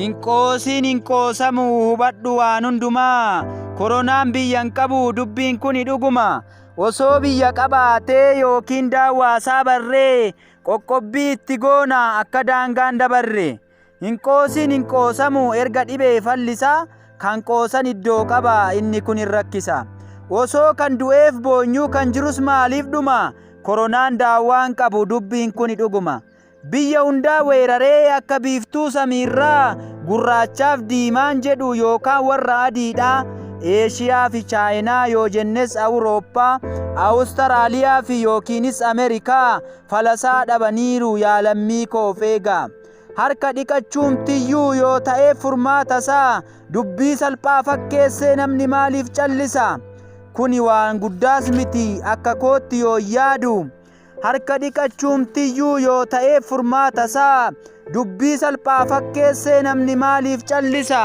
Hin qoosiin hin qoosamu hubadhu waan hundumaa. Koronaan biyya hin qabu dubbiin kuni dhuguma. Osoo biyya qabaatee yookiin daawwaasaa barree qoqqobbii itti goona akka daangaan dabarre. Hin qoosiin hin qoosamu erga dhibee fallisaa kan qoosan iddoo qaba inni kun hin rakkisa. Osoo kan du'eef boonyuu kan jirus maaliif dhuma? Koronaan daawwaa hin qabu dubbiin kuni dhuguma. Biyya hundaa weeraree akka biiftuu samiirraa gurraachaaf diimaan jedhu yookaan warra adiidha. Eeshiyaa fi Chaayinaa yoo jennes Awurooppaa, Awustaraaliyaa fi yookiinis Ameerikaa falasaa dhabaniiru yaa lammii koo of eegaa. Harka dhiqachuumtiyyuu yoo ta'eef furmaatasaa dubbii salphaa fakkeessee namni maaliif callisa? Kuni waan guddaas miti akka kootti yoo yaadu. Harka dhiqachuumtiyyuu yoo ta'eef furmaatasaa dubbii salphaa fakkeessee namni maaliif callisa?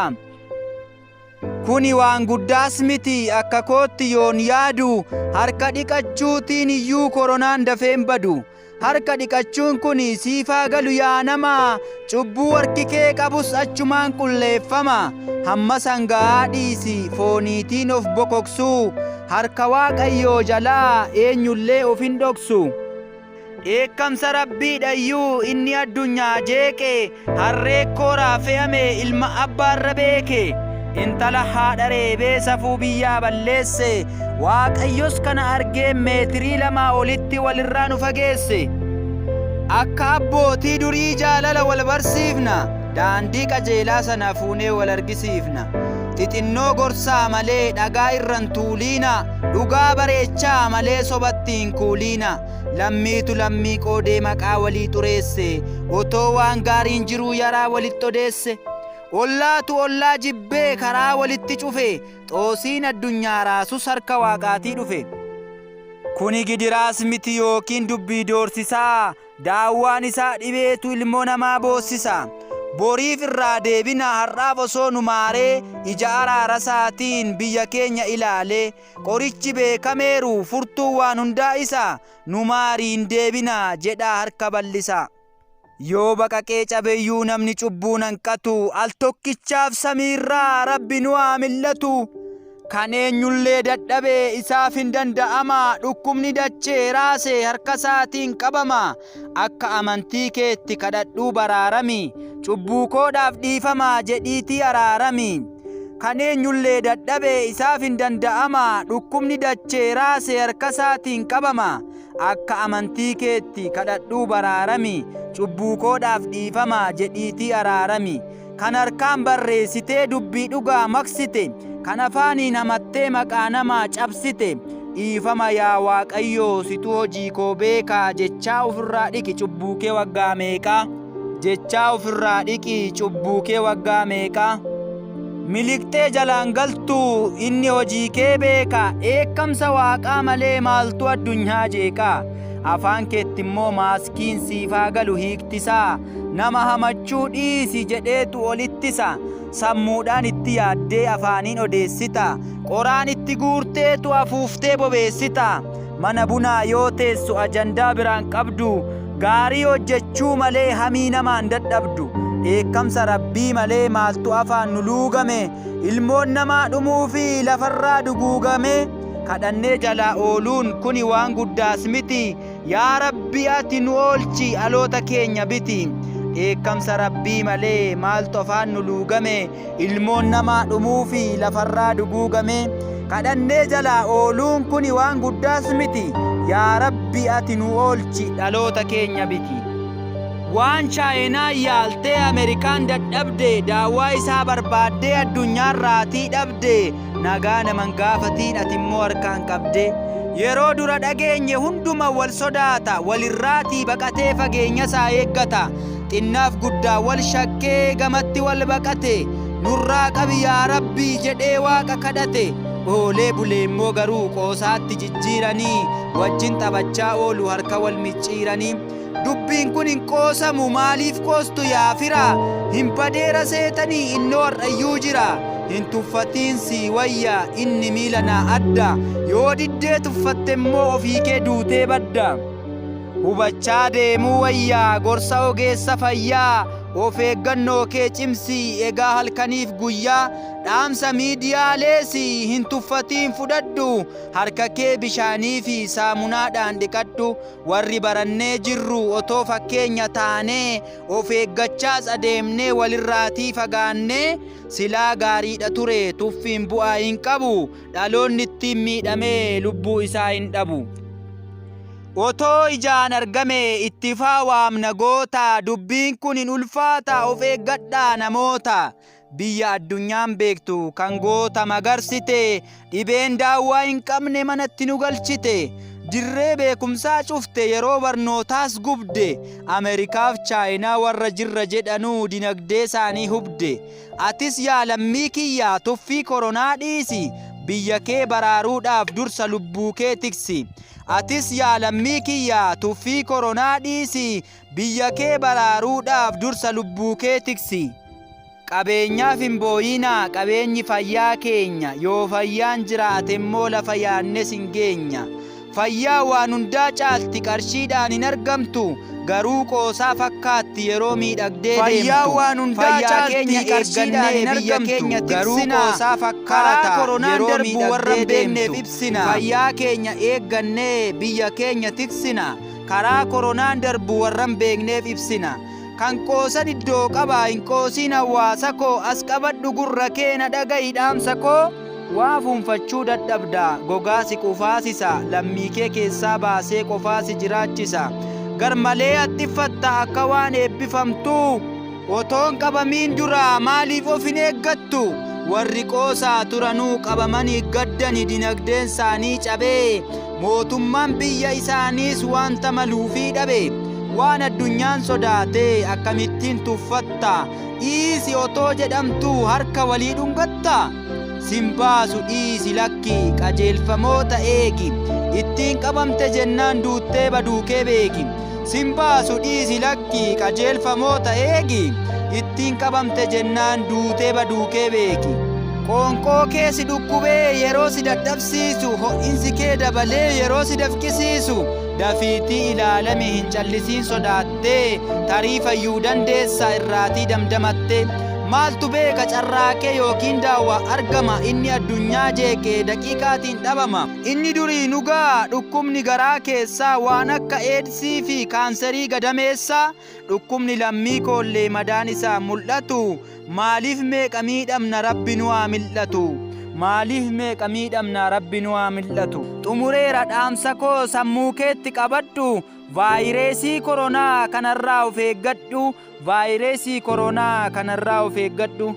Kuni waan guddaas miti akka kootti yoon yaadu harka dhiqachuutiin iyyuu koronaan dafee hin badu. Harka dhiqachuun kun siifaa galu yaa namaa cubbuu harki kee qabus achumaan qulleeffama. Hamma sangaa dhiisi fooniitiin of bokoksuu harka Waaqayyoo jalaa eenyullee of hin dhoksu. Dheekkamsa Rabbiidhayyuu inni addunyaa jeeqe harree kooraa fe'ame ilma abbaarra beeke. Intala haadha reebee safuu biyyaa balleesse Waaqayyos kana argee meetirii lamaa olitti walirraa nu fageesse. Akka abbootii durii jaalala wal barsiifna daandii qajeelaa sana fuunee wal argisiifna. Xixinnoo gorsaa malee dhagaa irra hin tuuliina dhugaa bareechaa malee sobatti hin kuuliina. Lammiitu lammii qoodee maqaa walii xureesse otoo waan gaariin jiruu yaraa walitti odeesse. Ollaatu ollaa jibbee karaa walitti cufe xoosiin addunyaa raasus harka waaqaatii dhufe. Kuni gidiraas miti yookiin dubbii doorsisaa daawwaan isaa dhibeetu ilmoo namaa boossisa. Boriif irraa deebina har'aaf osoo nu maaree ija araarasaatiin biyya keenya ilaalee qorichi beekameeru furtuun waan hundaa isa nu maarii hin deebina jedhaa harka bal'isaa. Yoo baqaqee cabeyyuu namni cubbuun hanqatu al tokkichaaf samiirraa Rabbi nu haa mil'atu. Kan eenyullee dadhabe isaaf hin danda'ama dhukkubni dachee raase harka isaatiin qabama. Akka amantii keetti kadhadhuu baraarami cubbuu koodhaaf dhiifama jedhiitii araarami. Kan eenyullee dadhabe isaaf hin danda'ama dhukkubni dachee raase harka isaatiin qabama. Akka amantii keetti kadhadhuu baraarami cubbuu koodhaaf dhiifama jedhiitii araarami. Kan harkaan barreessitee dubbii dhugaa maqsite kan afaaniin hamattee maqaa namaa cabsite dhiifama yaa Waaqayyoo situ hojii koo beekaa jechaa ofirraa dhiqi cubbuu kee waggaa meeqaa jechaa ofirraa dhiqi cubbuu kee waggaa meeqaa. Miliqxee jalaan galtu inni hojii kee beeka dheekkamsa waaqaa malee maaltu addunyaa jeeqa. Afaan keetti immoo maaskiin siifaa galu hiiktisaa nama hamachuu dhiisi jedheetu ol ittisa. Sammuudhaan itti yaaddee afaaniin odeessita qoraan itti guurteetu afuuftee bobeessita. Mana bunaa yoo teessu ajandaa biraan qabdu gaarii hojjechuu malee hamii namaan dadhabdu. Dheekkamsa Rabbii malee maaltu afaan nu luugame ilmoon namaa dhumuu fi lafarraa duguugame. Kadhannee jalaa ooluun kuni waan guddaas miti yaa Rabbi ati nu oolchi dhaloota keenya biti. Dheekkamsa Rabbii malee maaltu afaan nu luugame ilmoon namaa dhumuu fi lafarraa duguugame. Kadhannee jalaa ooluun kuni waan guddaas miti yaa Rabbi ati nu oolchi dhaloota keenya biti. Waan Chaayinaan yaaltee Ameerikaan dadhabde daawwaa isaa barbaaddee addunyaarraatii dhabde nagaa naman gaafatiin ati immoo harkaan qabde. Yeroo dura dhageenye hunduma wal sodaata walirraatii baqatee fageenyasaa eeggata xinnaaf guddaa wal shakkee gamatti wal baqate nurraa qabi yaa Rabbii jedhee waaqa kadhate. Oolee bulee immoo garuu qoosaatti jijjiiranii wajjin taphachaa oolu harka wal micciiranii. Dubbiin kun hin qoosamu maaliif qoostu yaa fira hin badeera seetanii innoo har'ayyuu jira. Hin tuffatiin sii wayya inni miila naa adda yoo diddee tuffatte immoo ofii kee duutee badda. Hubachaa deemuu wayya gorsa ogeessa fayyaa Of eeggannoo kee cimsi egaa halkaniif guyyaa. Dhaamsa miidiyaalees hin tuffatiin fudhadhu. Harka kee bishaanii fi saamunaadhaan dhiqadhu. Warri barannee jirru otoo fakkeenya taanee of eeggachaas adeemnee walirraatii fagaannee silaa gaariidha ture. Tuffiin bu'aa hin qabu, dhaloonni ittiin miidhamee lubbuu isaa hin dhabu. Otoo ijaan argame ittifaa waamna goota, dubbiin kun hin ulfaata, of eeggadhaa namoota. Biyya addunyaan beektu kan goota magarsite, dhibeen daawwaa hin qabne manatti nu galchite. Dirree beekumsaa cufte, yeroo barnootaas gubde. Ameerikaaf Chaayinaa warra jirra jedhanuu dinagdee isaanii hubde. Atis yaa lammii kiyya tuffii koronaa dhiisi, biyya kee baraaruudhaaf dursa lubbuu kee tiksi. Atis yaa lammii kiyya tuffii koronaa dhiisi, biyya kee baraaruudhaaf dursa lubbuu kee tiksi. Qabeenyaaf hin booyinaa, qabeenyi fayyaa keenya, yoo fayyaan jiraate immoo lafa yaannes hin geenya. Fayyaa waan hundaa caalti, qarshiidhaan hin argamtu, garuu qoosaa fakkaatti yeroo miidhagdee deemtu. Fayyaa waan hundaa Fayyaa caalti, keenya qarshiidhaan eeggannee hin biyya argamtu, keenya garuu tiksinaa, qoosaa karaa fakkaata koronaan yeroo darbu warra miidhagdee hin beekneef deemtu. ibsina. Fayyaa keenya eeggannee biyya keenya tiksina, karaa koronaan darbu warra hin beekneef ibsina. Kan qoosan iddoo qaba, hin qoosiin hawaasa koo, as qabadhu gurra kee na dhaga'i dhaamsa koo. Waa fuunfachuu dadhabda, gogaa si qufaasisa, lammii kee keessaa baasee qofaa si jiraachisa. Garmalee haxxiffatta akka waan eebbifamtuu, otoon qabamiin dura maaliif of hin eeggattu? Warri qoosaa turanuu qabamanii gaddani, dinagdeen isaanii cabee, mootummaan biyya isaaniis wanta maluufii dhabe. Waan addunyaan sodaatee akkamittiin tuffatta? Dhiisi otoo jedhamtuu harka walii dhungatta? Sin baasu dhiisi lakki, qajeelfamoota eegi, ittiin qabamte jennaan duuttee baduu kee beeki. Sin baasu dhiisi lakki, qajeelfamoota eegi, ittiin qabamte jennaan duutee baduu kee beeki. Qoonqoo kee si dhukkubee yeroo si dadhabsiisu, ho'insi kee dabalee yeroo si dafqisiisu, dafiitii ilaalami hin callisiin sodaattee, tarii fayyuu dandeessa irraatii damdamatte. Maaltu beeka carraa kee yookiin daawwaa argama, inni addunyaa jeeqee daqiiqaatiin dhabama. Inni durii nugaa dhukkubni garaa keessaa waan akka eedsii fi kaanserii gadameessaa, dhukkubni lammii koollee madaan isaa mul'atu, maaliif meeqa miidhamna rabbi nu haa mil'atu. Maaliif meeqa miidhamna rabbi nu haa mil'atu. Xumureera dhaamsa koo sammuu keetti qabadhu, vaayireesii koronaa kanarraa of eeggadhu, vaayireesii koronaa kanarraa of eeggadhu.